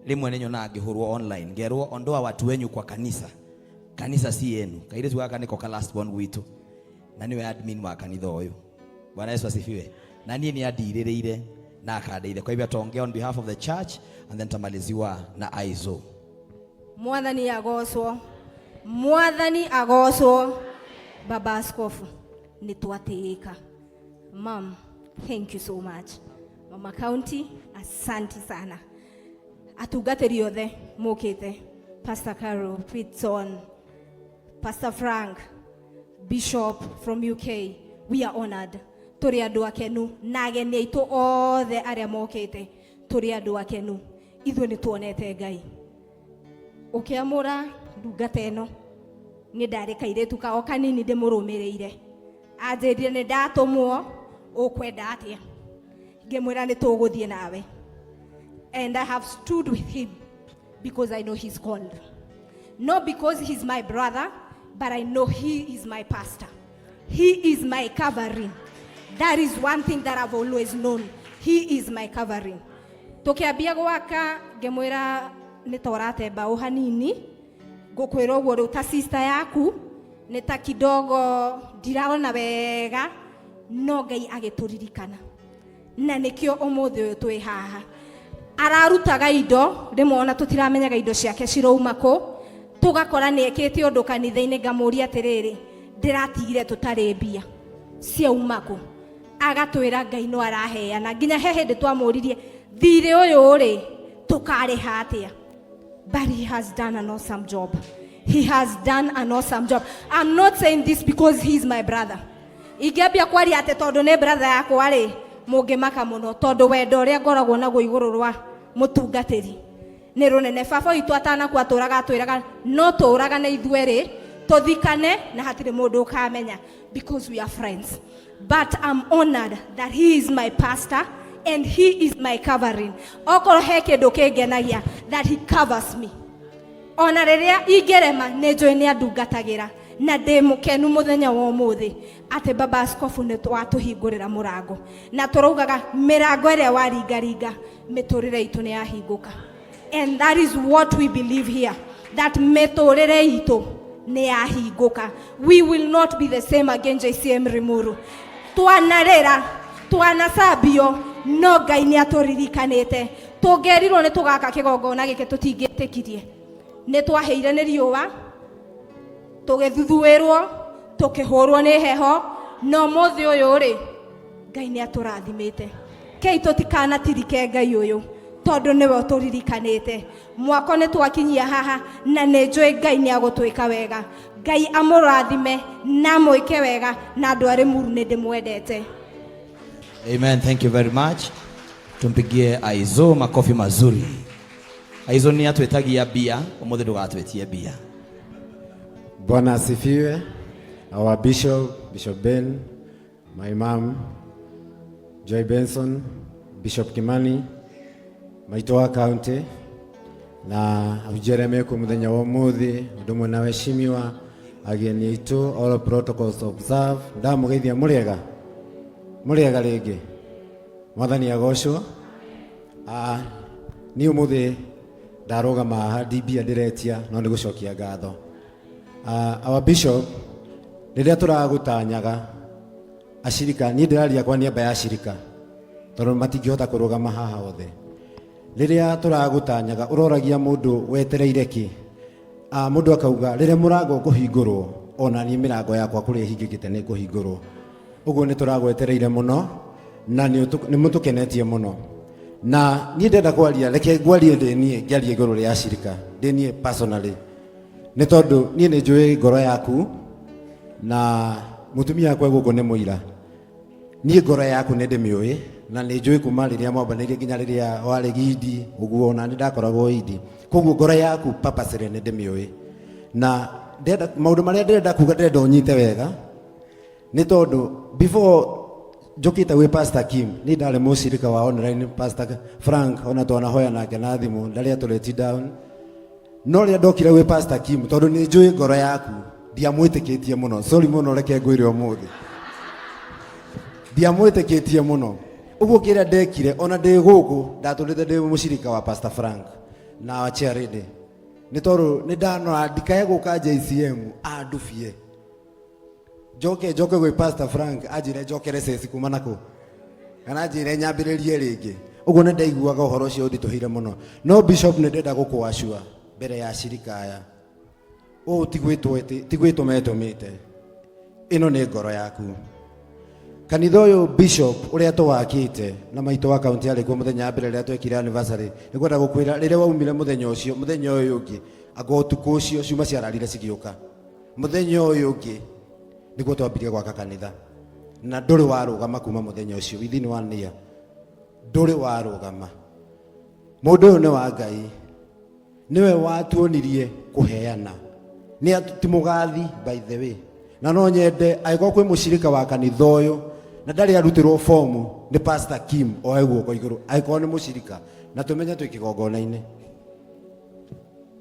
Rĩmwe nĩ nyonaga ngĩhũrwo online ngerwo, "Ondoa watu wenyu kwa kanisa, kanisa si yenu." Kairĩtu gaka nĩko ka last born gwitũ na nĩwe admin wa kanitha ũyũ. Bwana Yesu asifiwe. Na niĩ nĩ andirĩrĩire na akandeithia. Kwa hivyo ataongea on behalf of the church and then tamaliziwa na Aizo. Mwathani agocwo, Mwathani agocwo. Baba Askofu, nĩ twatĩĩka. Mam, thank you so much. Mama County, asanti sana. Atungatĩri othe mũkĩte, Pastor Carol Pitson, Pastor Frank, Bishop from UK, we are honored. Tũrĩ andũ akenu na ageni aitũ othe arĩa mokĩte, tũrĩ andũ akenu. Ithuĩ nĩ tuonete Ngai ũkĩamũra ndungata ĩno. Nĩ ndarĩ kairĩtu kao kanini ndĩmũrũmĩrĩire, anjĩrire nĩ ndatũmwo, ũkwenda atĩa? Ngĩmwĩra nĩ tũgũthiĩ nawe, and I have stood with him because I know he's called, not because he's my brother, but I know he is my pastor. He is my covering. That is one thing that I've always known. He is my covering. Tũkĩambia gwaka, ngĩmwĩra nĩ ta ũrate mbaũ hanini, ngũkwĩra ũguo rĩu ta sister yaku, nĩ ta kidogo ndiraona wega, no Ngai agĩtũririkana na nĩkĩo ũmũthĩ ũyũ twĩ haha. Ararutaga indo, rĩmwe ona tũtiramenyaga indo ciake cirauma kũ, tũgakora nĩ ekĩte ũndũ kanitha-inĩ. Ngamũria atĩrĩrĩ, ndĩratigire tũtarĩ mbia, ciauma kũ? Agatwĩra Ngai no araheana. Nginya he hĩndĩ twamũririe, thirĩ ũyũ rĩ, tũkarĩha atĩa? But he has done an awesome job. He has done an awesome job. I'm not saying this because he's my brother. Ingĩambia kwaria atĩ tondũ nĩ brother yakwa rĩ, mũngĩmaka mũno, tondũ wendo ũrĩa ngoragwo naguo igũrũ rwa mũtungatĩri nĩ rũnene. Baba witũ atanakua atũraga atwĩraga no tũragane ithuerĩ, tũthikane na hatirĩ mũndũ ũkamenya, because we are friends. But I'm honored that he is my pastor and he is my covering. Okorwo he kĩndũ kĩngenagia, that he covers me. Ona rĩrĩa ingĩrema, nĩ njũĩ nĩ andungatagĩra, na ndĩ mũkenu mũthenya wa ũmũthĩ atĩ baba askofu nĩ watũhingũrĩra mũrango, na tũraugaga mĩrango ĩrĩa waringaringa mĩtũrĩre itũ nĩ yahingũka. And that is what we believe here, that mĩtũrĩre itũ nĩ yahingũka. We will not be the same again. JCM Limuru, twanarĩra, twanacambio, no Ngai nĩ atũririkanĩte. Tũngĩerirwo nĩ tũgaka kĩgongona gĩkĩ, tũtingĩtĩkirie. Nĩ twahĩire nĩ riũa, tũgĩthuthuĩrwo, tũkĩhũrwo nĩ heho, no mũthĩ ũyũ rĩ, Ngai nĩ atũrathimĩte. Kei tũtikanatirike Ngai ũyũ, tondũ nĩwe ũtũririkanĩte. Mwako nĩ twakinyia haha, na nĩ njũĩ Ngai nĩ agũtwĩka wega. Ngai amũrathime na amwĩke wega, na andũ a Limuru, nĩ ndĩmwendete. Amen. Thank you very much. Tumpigie Aizo makofi mazuri. Aizo nĩ atwĩtagia mbia, ũmũthĩ ndũgatwĩtie mbia. Bwana asifiwe. Our Bishop, Bishop Ben, my mom, Joy Benson, Bishop Kimani, Maitũ County, na Jeremy ku muthenya wa umuthi, undu mwe na waheshimiwa ageni aitu, all protocols observe. Ndamugeithia muriega, muriega ringi. Mwathani agocwo. Ah, ni umuthi ndarugama haha ndibia ndiretia, no nĩ gũcokia ngatho. Our bishop, rĩrĩa tũragũtanyaga acirika, niĩ ndĩraria kwa niaba ya acirika tondũ matingĩhota kũrũgama haha othe. Rĩrĩa tũragũtanyaga, ũroragia mũndũ wetereire kĩ? Mũndũ akauga rĩrĩa mũrango ũkũhingũrwo, ona niĩ mĩrango yakwa kũrĩa ĩhingĩkĩte nĩ ĩkũhingũrwo. Ũguo nĩ tũragwetereire mũno na nĩ mũtũkenetie mũno. Na niĩ ndenda kwaria, reke ngwarie ndĩ niĩ, ngĩaria igũrũ rĩa acirika ndĩ niĩ personally, nĩ tondũ niĩ nĩ njũĩ ngoro yaku, na mũtumia wakwa gũkũ nĩ mũira. Niĩ ngoro yaku nĩ ndĩmĩũĩ, na nĩ njũĩ kuma rĩrĩa mwambanĩirie nginya rĩrĩa warĩ gindi ũguo, ona nĩ ndakoragwo indi. Koguo ngoro yaku purposely nĩ ndĩmĩũĩ, na ndĩrenda maũndũ marĩa ndĩrenda kuga, ndĩrenda ũnyite wega, nĩ tondũ before njũkĩte gwĩ Pastor Kim, niĩ ndarĩ mũcirika wa online Pastor Frank, ona twanahoya nake na thimũ, ndarĩ atũreti down. No rĩrĩa ndokire gwĩ Pastor Kim, tondũ nĩ njũĩ ngoro yaku, ndiamwĩtĩkĩtie mũno. Sorry mũno, reke ngwĩre ũmũthĩ ndiamwĩtĩkĩtie mũno. Ũguo kĩrĩa ndekire, ona ndĩ gũkũ ndatũrĩte ndĩ mũcirika wa Pastor Frank. Na our chair lady nĩ tondũ nĩ ndanora ndikae gũka JCM andubie njoke njoke gwĩ Pastor Frank anjĩre njokere ceci kuma nakũ kana anjĩre nyambĩrĩrie rĩngĩ. Ũguo nĩ ndaiguaga ũhoro ũcio ũnditũhĩire mũno, no bishop nĩ ndenda gũkũacua mbere ya cirika aya ũũ ti gwĩtwo metũmĩte, ĩno nĩ ngoro yaku. Kanitha ũyũ, bishop, ũrĩa tũwakĩte na maitũ wa kaunti arĩ kuo mũthenya wa mbere rĩrĩa twekire anniversary, nĩ kwenda gũkwĩra rĩrĩa waumire mũthenya ũcio, mũthenya ũyũ ũngĩ anga ũtukũ ũcio ciuma ciararire cigĩũka, mũthenya ũyũ ũngĩ nĩguo twambirie gwaka kanitha na ndũrĩ warũgama kuma mũthenya ũcio. Within one year ndũrĩ warũgama. Mũndũ ũyũ nĩ wa Ngai, nĩwe watuonirie kũheana, nĩ ti mũgathi by the way. Na no nyende angĩkorwo kwĩ mũcirika wa kanitha ũyũ na ndarĩ arutĩrwo fomu nĩ Pastor Kim, oe guoko igũrũ angĩkorwo nĩ mũcirika na tũmenye twĩ kĩgongona-inĩ.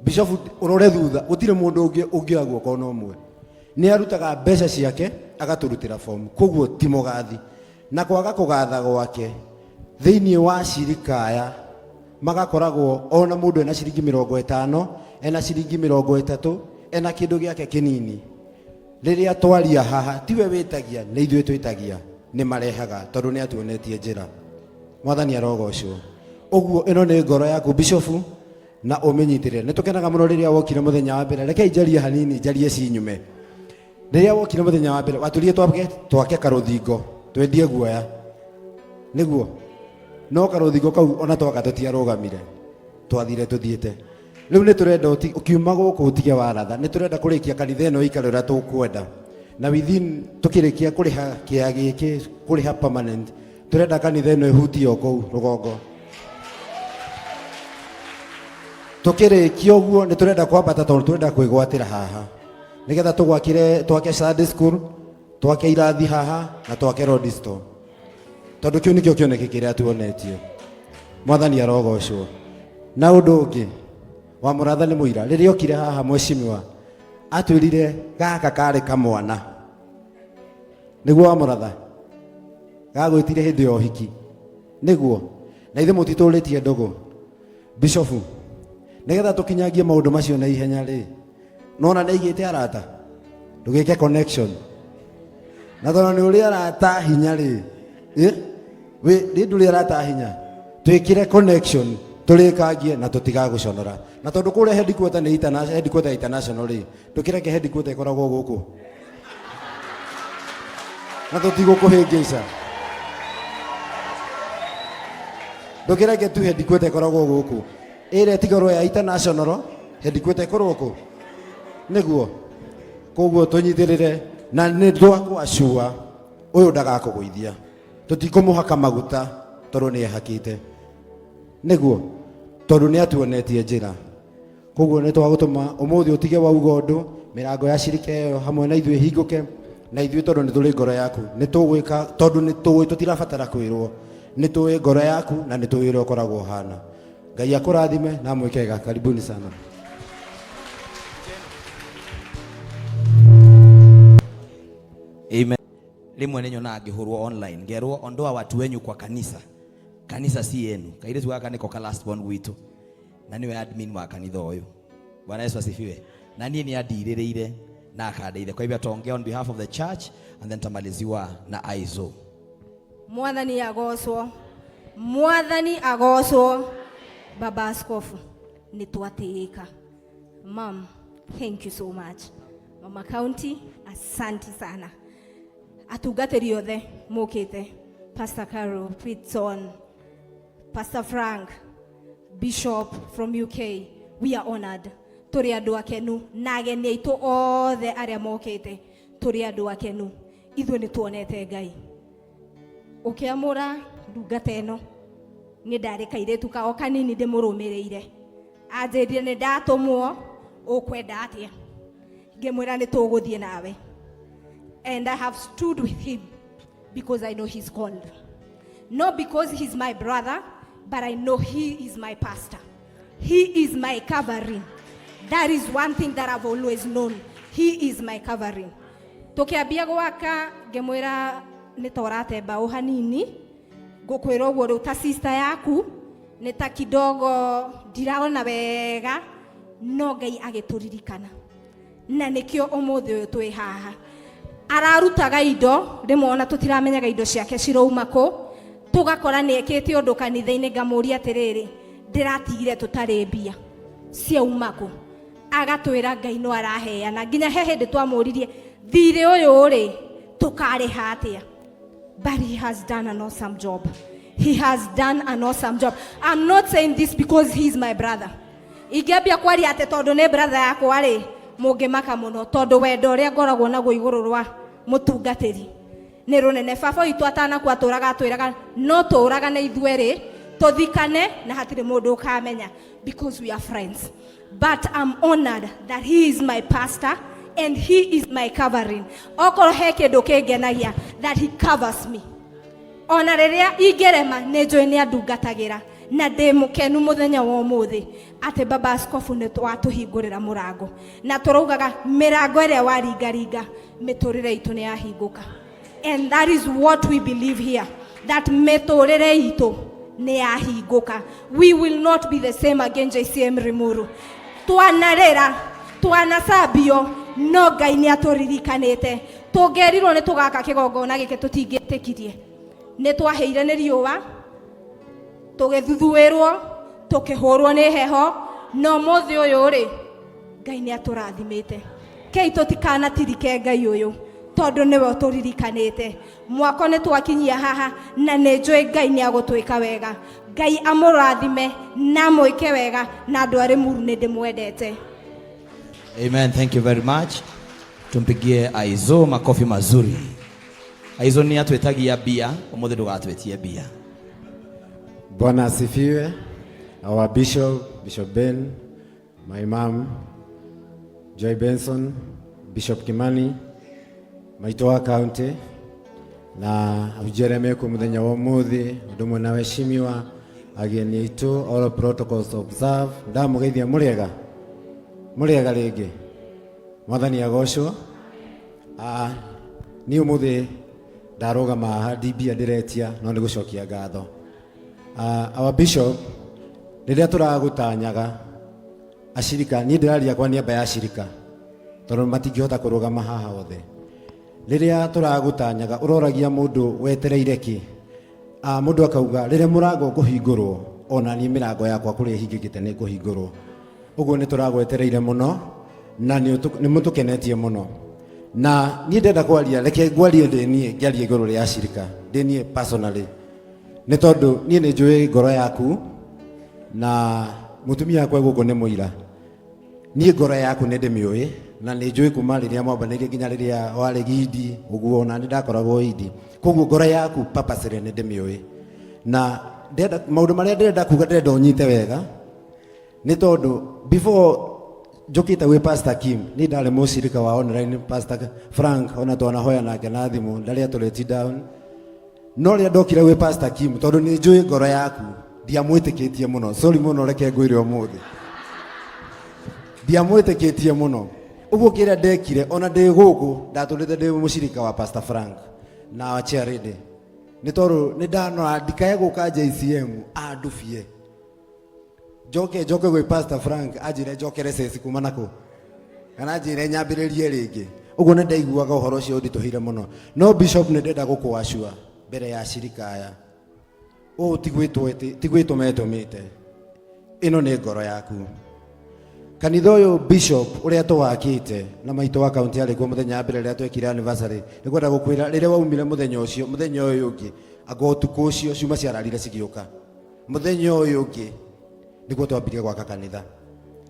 Bishop, ũrore thutha, gũtirĩ mũndũ ũngĩ ũngĩoya guoko ona ũmwe. Nĩ arutaga mbeca ciake agatũrutĩra fomu, koguo ti mũgathi. Na kwaga kũgatha gwake thĩinĩ wa cirika aya magakoragwo ona mũndũ ena ciringi 50, ena ciringi 30, ena kĩndũ gĩake kĩnini, rĩrĩa twaria haha tiwe wĩtagia, nĩ ithuĩ twĩtagia, nĩ marehaga tondũ nĩ atuonetie njĩra. Mwathani arogocwo. Ũguo ĩno nĩ ngoro yaku, bishofu, na ũmĩnyitĩrĩre. Nĩ tũkenaga mũno rĩrĩa wokire mũthenya wa mbere. Rekei njarie hanini, njarie cinyume. Rĩrĩa wokire mũthenya wa mbere watũrie twake karũthingo twendie guoya nĩguo, no karũthingo kau ona twaka tũtiarũgamire, twathire tũthiĩte. Rĩu nĩ tũrenda ũkiuma gũkũ ũtige waratha, nĩ tũrenda kũrĩkia kanitha ĩno ĩikare ũrĩa tũkwenda, na within tũkĩrĩkia kũrĩha kĩa gĩkĩ kũrĩha permanent, tũrenda kanitha ĩno ĩhutie o kũu rũgongo. Tũkĩrĩkia ũguo nĩ tũrenda kwambata tondũ tũrenda kwĩgwatĩra haha nĩgetha tũgwakĩre, twake Sunday school, twake irathi haha na twake road store, tondũ kĩu nĩkĩo kĩoneki kĩrĩa tuonetio. Mwathani arogocwo. Na ũndũ ũngĩ wa mũratha nĩ mũira, rĩrĩa okire haha mweshimiwa atwĩrire gaka karĩ kamwana, nĩguo wa mũratha gagwĩtire hĩndĩ ya ũhiki, nĩguo na ithuĩ mũtitũrĩtie ndũgũ, bishofu, nĩgetha tũkinyangie maũndũ macio na ihenya rĩ, nona nĩ aigĩte arata, ndũgĩke connection na tondũ nĩ ũrĩ arata hinya rĩ, wĩ rĩ ndũrĩ arata hinya, twĩkĩre connection tũrĩkangie na tũtigagũconora. Na tondũ kũrĩa headquarter nĩ international, headquarter ya international rĩ, ndũkĩreke headquarter ĩkoragwo gũkũ na tũtigũkũhĩngĩca. Ndũkĩreke tu headquarter ĩkoragwo gũkũ, ĩrĩa ĩtigarwo ya international, headquarter ĩkorwo kũ nĩguo. Koguo tũnyitĩrĩre na nĩ twakwacua ũyũ ndagakũgũithia, tũtikũmũhaka maguta tondũ nĩ ehakĩte, nĩguo tondũ nĩ atuonetie njĩra. Koguo nĩ twagũtũma ũmũthĩ ũtige wauga ũndũ, mĩrango ya cirika ĩyo hamwe na ithuĩ ĩhingũke na ithuĩ, tondũ nĩ tũrĩ ngoro yaku, nĩ tũgwĩka tondũ nĩ tũĩ tũtirabatara kwĩrwo, nĩ tũĩ ngoro yaku na nĩ tũĩ ũrĩa ũkoragwo ũhana. Ngai akũrathime na amwĩke wega. Karibuni sana. Amen. Rĩmwe nĩ nyonaga ngĩhũrwo online ngerwo, "Ondoa watu wenyu kwa kanisa, kanisa si yenu." Kairĩtu gaka nĩko ka last born gwitũ na nĩwe admin wa kanitha ũyũ. Bwana Yesu asifiwe. Na niĩ nĩ andirĩrĩire na akandeithia. Kwa hivyo ataongea on behalf of the church and then tamaliziwa na Aizo. Mwathani agocwo, Mwathani agocwo. Baba askofu, nĩ twatĩĩka. Mam, thank you so much. Mama county, asanti sana. Atungatĩri othe mũkĩte, Pastor Carol Pitson, Pastor Frank, Bishop from UK, we are honored. Tũrĩ andũ akenu na ageni aitũ othe arĩa mokĩte, tũrĩ andũ akenu. Ithuĩ nĩ tuonete Ngai ũkĩamũra ndungata ĩno. Nĩ ndarĩ kairĩtu kao kanini ndĩmũrũmĩrĩire, anjĩrire nĩ ndatũmwo, ũkwenda atĩa? Ngĩmwĩra nĩ tũgũthiĩ nawe, and I have stood with him because I know he's called, not because he's my brother, but I know he is my pastor. He is my covering. That is one thing that I've always known. He is my covering. Tũkĩambia gwaka ngĩmwĩra nĩ ta ũrate mbaũ hanini, ngũkwĩra ũguo rĩu ta sister yaku. Nĩ ta kidogo ndiraona wega, no Ngai agĩtũririkana, na nĩkĩo ũmũthĩ ũyũ twĩ haha. Ararutaga indo rĩmwe ona tũtiramenyaga indo ciake cirauma kũ, tũgakora nĩ ekĩte ũndũ kanitha-inĩ. Ngamũria atĩrĩrĩ, ndĩratigire tũtarĩ mbia, ciauma kũ? Agatwĩra Ngai no araheana. Nginya he hĩndĩ twamũririe, thirĩ ũyũ rĩ, tũkarĩha atĩa? But he has done an awesome job. He has done an awesome job. I'm not saying this because he's my brother. Ingĩambia kwaria atĩ tondũ nĩ brother yakwa rĩ, mũngĩmaka mũno, tondũ wendo ũrĩa ngoragwo naguo igũrũ rwa mũtungatĩri nĩ rũnene. Baba witũ atanakua atũraga atwĩraga no tũragane ithuerĩ, tũthikane na hatirĩ mũndũ ũkamenya, because we are friends. But I'm honored that he is my pastor and he is my covering. Okorwo he kĩndũ kĩngenagia, that he covers me ona rĩrĩa ingĩrema, nĩ njũĩ nĩ andungatagĩra. Na ndĩ mũkenu mũthenya wa ũmũthĩ atĩ baba askofu nĩ watũhingũrĩra mũrango, na tũraugaga mĩrango ĩrĩa waringaringa mĩtũrĩre itũ nĩ yahingũka. And that is what we believe here, that mĩtũrĩre itũ nĩ yahingũka. We will not be the same again. JCM Limuru, twanarĩra, twanacambio, no Ngai nĩ atũririkanĩte. Tũngĩerirwo nĩ tũgaka kĩgongona gĩkĩ, tũtingĩtĩkirie. Nĩ twahĩire nĩ riũa, tũgĩthuthuĩrwo, tũkĩhũrwo nĩ heho, no mũthĩ ũyũ rĩ, Ngai nĩ atũrathimĩte. Kei tũtikanatirike Ngai ũyũ, tondũ nĩwe ũtũririkanĩte. Mwako nĩ twakinyia haha, na nĩ njũĩ Ngai nĩ agũtwĩka wega. Ngai amũrathime na amwĩke wega. Na andũ a Limuru, nĩ ndĩmwendete. Amen. Thank you very much. Tumpigie Aizo makofi mazuri. Aizo nĩ atwĩtagia mbia, ũmũthĩ ndũgatwĩtie mbia. Bwana asifiwe. Our Bishop, Bishop Ben, my mom, Joy Benson, Bishop Kimani, maitũ wa county, na ahunjia kuo mũthenya wa ũmũthĩ, ũndũ ũmwe na waheshimiwa ageni aitũ, all protocols observe. Ndamũgeithia mũrĩega, mũrĩega rĩngĩ. Mwathani agocwo. Ah, niĩ ũmũthĩ ndarũgama haha ndimbia ndĩretia, no nĩ gũcokia ngatho. Our bishop, rĩrĩa tũragũtanyaga acirika, niĩ ndĩraria kwa niaba ya acirika tondũ matingĩhota kũrũgama haha othe. Rĩrĩa tũragũtanyaga, ũroragia mũndũ wetereire kĩ? Mũndũ akauga rĩrĩa mũrango ũkũhingũrwo, ona niĩ mĩrango yakwa kũrĩa ĩhingĩkĩte nĩ ĩkũhingũrwo. Ũguo nĩ tũragwetereire mũno na nĩ mũtũkenetie mũno. Na niĩ ndenda kwaria, reke ngwarie ndĩ niĩ, ngĩaria igũrũ rĩa acirika ndĩ niĩ personally, nĩ tondũ niĩ nĩ njũĩ ngoro yaku, na mũtumia wakwa gũkũ nĩ mũira. Niĩ ngoro yaku nĩ ndĩmĩũĩ, na nĩ njũĩ kuma rĩrĩa mwambanĩirie nginya rĩrĩa warĩ gindi ũguo, ona nĩ ndakoragwo indi. Koguo ngoro yaku purposely nĩ ndĩmĩũĩ, na ndĩrenda maũndũ marĩa ndĩrenda kuga, ndĩrenda ũnyite wega, nĩ tondũ before njũkĩte gwĩ Pastor Kim, niĩ ndarĩ mũcirika wa online Pastor Frank, ona twanahoya nake na thimũ, ndarĩ atũreti down. No rĩrĩa ndokire gwĩ Pastor Kim, tondũ nĩ njũĩ ngoro yaku, ndiamwĩtĩkĩtie mũno. Sorry mũno, reke ngwĩre ũmũthĩ ndiamwĩtĩkĩtie mũno. Ũguo kĩrĩa ndekire, ona ndĩ gũkũ ndatũrĩte ndĩ mũcirika wa Pastor Frank na wa chairlady, nĩ tondũ nĩ ndanora ndikae gũka JCM andubie, njoke njoke gwĩ Pastor Frank anjĩre njokere ceci kuma nakũ, kana anjĩre nyambĩrĩrie rĩngĩ. Ũguo nĩ ndaiguaga ũhoro ũcio ũnditũhĩire mũno. No bishop, nĩ ndenda gũkũacua mbere ya cirika aya, ũũ ti gwĩtwo ti gwĩtwo metũmĩte, ĩno nĩ ngoro yaku. Kanitha ũyũ, bishop, ũrĩa tũwakĩte na maitũ wa kaunti arĩ kuo mũthenya wa mbere rĩrĩa twekire anniversary, nĩ kwenda gũkwĩra rĩrĩa waumire mũthenya ũcio, mũthenya ũyũ ũngĩ, anga ũtukũ ũcio ciuma ciararire cigĩũka, mũthenya ũyũ ũngĩ nĩguo twambirie gwaka kanitha,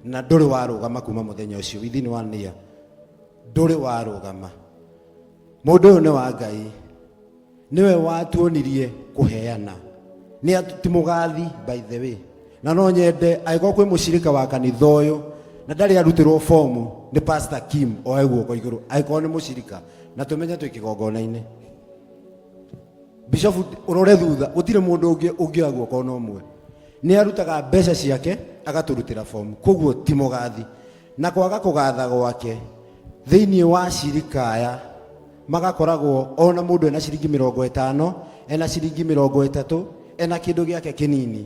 na ndũrĩ warũgama kuma mũthenya ũcio. Within one year ndũrĩ warũgama. Mũndũ ũyũ nĩ wa Ngai, nĩwe watuonirie kũheana, nĩ ti mũgathi by the way. Na no nyende angĩkorwo kwĩ mũcirika wa kanitha ũyũ na ndarĩ arutĩrwo fomu nĩ Pastor Kim, oe guoko igũrũ angĩkorwo nĩ mũcirika, na tũmenye twĩ kĩgongona-inĩ. Bishop, ũrore thutha, gũtirĩ mũndũ ũngĩ ũngĩoya guoko ona ũmwe. Nĩ arutaga mbeca ciake agatũrutĩra fomu, koguo ti mũgathi. Na kwaga kũgatha gwake thĩinĩ wa cirika aya, magakoragwo ona mũndũ ena ciringi 50, ena ciringi 30, ena kĩndũ gĩake kĩnini.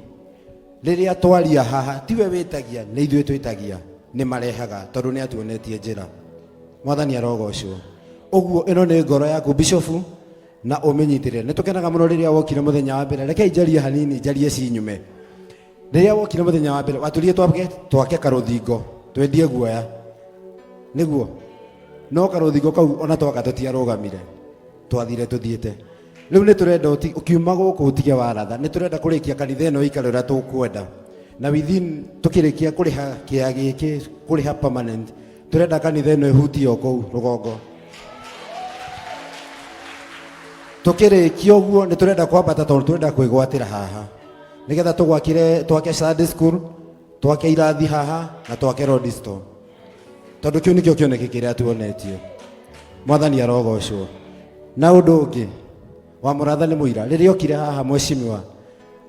Rĩrĩa twaria haha tiwe wĩtagia, nĩ ithuĩ twĩtagia, nĩ marehaga tondũ nĩ atuonetie njĩra. Mwathani arogocwo. Ũguo ĩno nĩ ngoro yaku bishofu na ũmĩnyitĩrĩre. Nĩ tũkenaga mũno rĩrĩa wokire mũthenya wa mbere. Rekei njarie hanini, njarie cinyume. Rĩrĩa wokire mũthenya wa mbere watũrie twake twake karũthingo twendie guoya nĩguo no karũthingo kau ona twaka tũtiarũgamire twathire tũthiĩte rĩu nĩ tũrenda ũkiuma gũkũ ũtige waratha nĩ tũrenda kũrĩkia kanitha ĩno ĩikare ũrĩa tũkwenda na within tũkĩrĩkia kũrĩha kĩa gĩkĩ kũrĩha permanent tũrenda kanitha ĩno ĩhutie o kũu rũgongo tũkĩrĩkia ũguo nĩ tũrenda kwambata tondũ tũrenda kwĩgwatĩra haha nĩgetha tũgwakĩre twake Sunday school twake irathi haha na twake road store tondũ kĩu nĩkĩo kĩoneki kĩrĩa tuonetio mwathani arogocwo na ũndũ ũngĩ wa mũratha nĩ mũira rĩrĩa okire haha mweshimiwa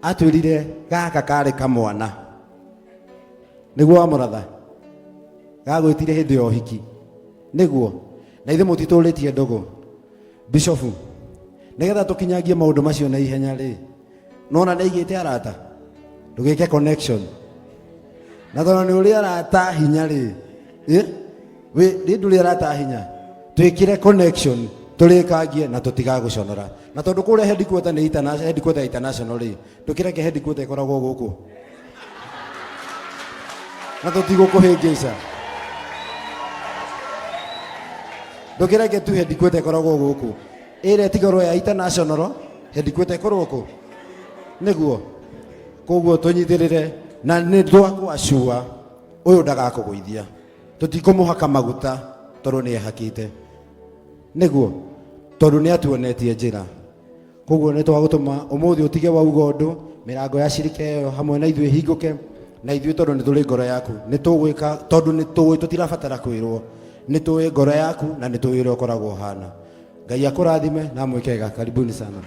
atwĩrire gaka karĩ kamwana nĩguo wa mũratha gagwĩtire hĩndĩ ya ũhiki nĩguo na ithuĩ mũtitũrĩtie ndũgũ bishofu nĩgetha tũkinyangie maũndũ macio na ihenya rĩ nona nĩ aigĩte arata ndũgĩke connection na tondũ nĩ ũrĩ arata hinya rĩ ĩ wĩ rĩ ndũrĩ arata hinya twĩkĩre connection tũrĩkangie na tũtigagũconora na tondũ kũrĩa headquarter nĩ international headquarter international rĩ ndũkĩreke headquarter ĩkoragwo gũkũ na tũtigũkũhĩngĩca ndũkĩreke tu headquarter ĩkoragwo gũkũ ĩrĩa ĩtigarwo ya international headquarter ĩkorwo kũ nĩguo koguo tũnyitĩrĩre na nĩ twakwacua ũyũ ndagakũgũithia tũtikũmũhaka maguta tondũ nĩ ehakĩte nĩguo tondũ nĩ atuonetie njĩra koguo nĩ twagũtũma ũmũthĩ ũtige wauga ũndũ mĩrango ya cirika ĩyo hamwe na ithuĩ ĩhingũke na ithuĩ tondũ nĩ tũrĩ ngoro yaku nĩ tũgwĩka tondũ nĩ tũĩ tũtirabatara kwĩrwo nĩ tũĩ ngoro yaku na nĩ tũĩ ũrĩa ũkoragwo ũhana Ngai akũrathime na amwĩke wega. Karibuni sana.